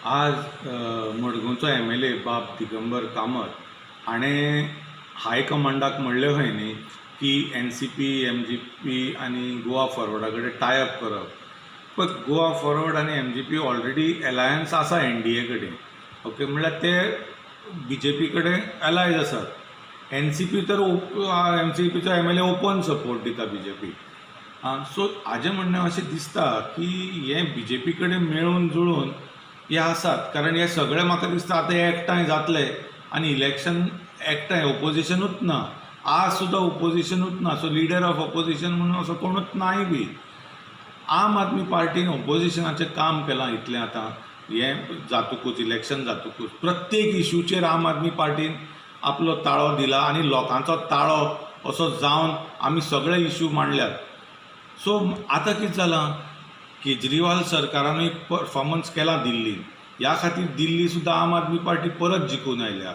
आज मडगांवचो एमएलए बाब दिगंबर कामत हाणें हायकमांडाक म्हणलें खंय न्ही की एनसीपी, एमजीपी आनी गोवा फॉरवर्डा कडेन टाय अप करप. पळय, गोवा फॉरवर्ड आनी एमजीपी ऑलरेडी एलायन्स आसा एनडीए कडेन, ओके, म्हणल्यार ते बीजेपी कडेन एलायज आसात. एनसीपी तर, एनसीपीचो एमएलए ओपन सपोर्ट दिता बीजेपी. सो हाजें म्हणणें अशें दिसता की हे बीजेपी कडेन मेळून जुळून हे आसात, कारण हे सगळे म्हाका दिसता आतां एकठांय जातले आनी इलेक्शन एकठांय, ओपोजिशनूच ना. आज सुद्दां ओपोजिशनूच ना. सो लिडर ऑफ ओपोजिशन म्हणून असो कोणूच नाय बी. आम आदमी पार्टीन ओपोजिशनाचें काम केलां इतलें. आतां हें जातकूच, इलेक्शन जातकूच प्रत्येक इशूचेर आम आदमी पार्टीन आपलो ताळो दिला आनी लोकांचो ताळो असो जावन आमी सगळे इशू मांडल्यात. सो आतां कितें जालां, केजरीवाल सरकारानूय परफॉर्मन्स केला दिल्लीन. ह्या खातीर दिल्ली सुद्दां आम आदमी पार्टी परत जिखून आयल्या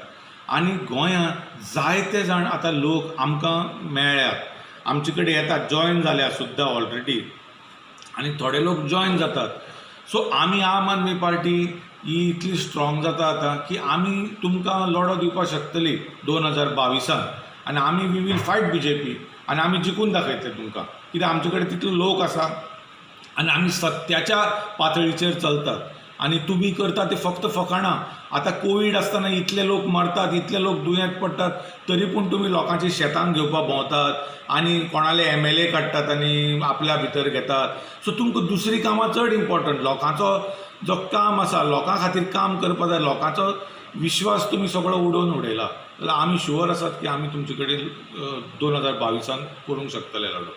आनी गोंयांत जायते जाण आतां लोक आमकां मेळ्ळ्यात, आमचे कडेन येतात, जॉयन जाल्या सुद्दां ऑलरेडी आनी थोडे लोक जॉयन जातात. सो आमी आम आदमी पार्टी ही इतली स्ट्रॉंग जाता आतां की आमी तुमकां लढो दिवपाक शकतली 2022न आनी आमी we will fight BJP आनी आमी जिखून दाखयतले तुमकां, कित्याक आमचे कडेन तितलो लोक आसा आनी आमी सत्याच्या पातळीचेर चलतात आनी तुमी करता ते फक्त फकाणां. आतां कोवीड आसतना इतले लोक मरतात, इतले लोक दुयेंत पडटात, तरी पूण तुमी लोकांची शेतां घेवपाक भोंवतात आनी कोणाले एमएलए काडटात आनी आपल्या भितर घेतात. सो तुमकां दुसरीं कामां चड इम्पॉर्टंट. लोकांचो जो काम आसा, लोकां खातीर काम करपा जाय, लोकांचो विश्वास तुमी सगळो उडोवन उडयला. जाल्यार आमी शुअर आसात की आमी तुमचे कडेन 2022न करूंक शकतले लढो.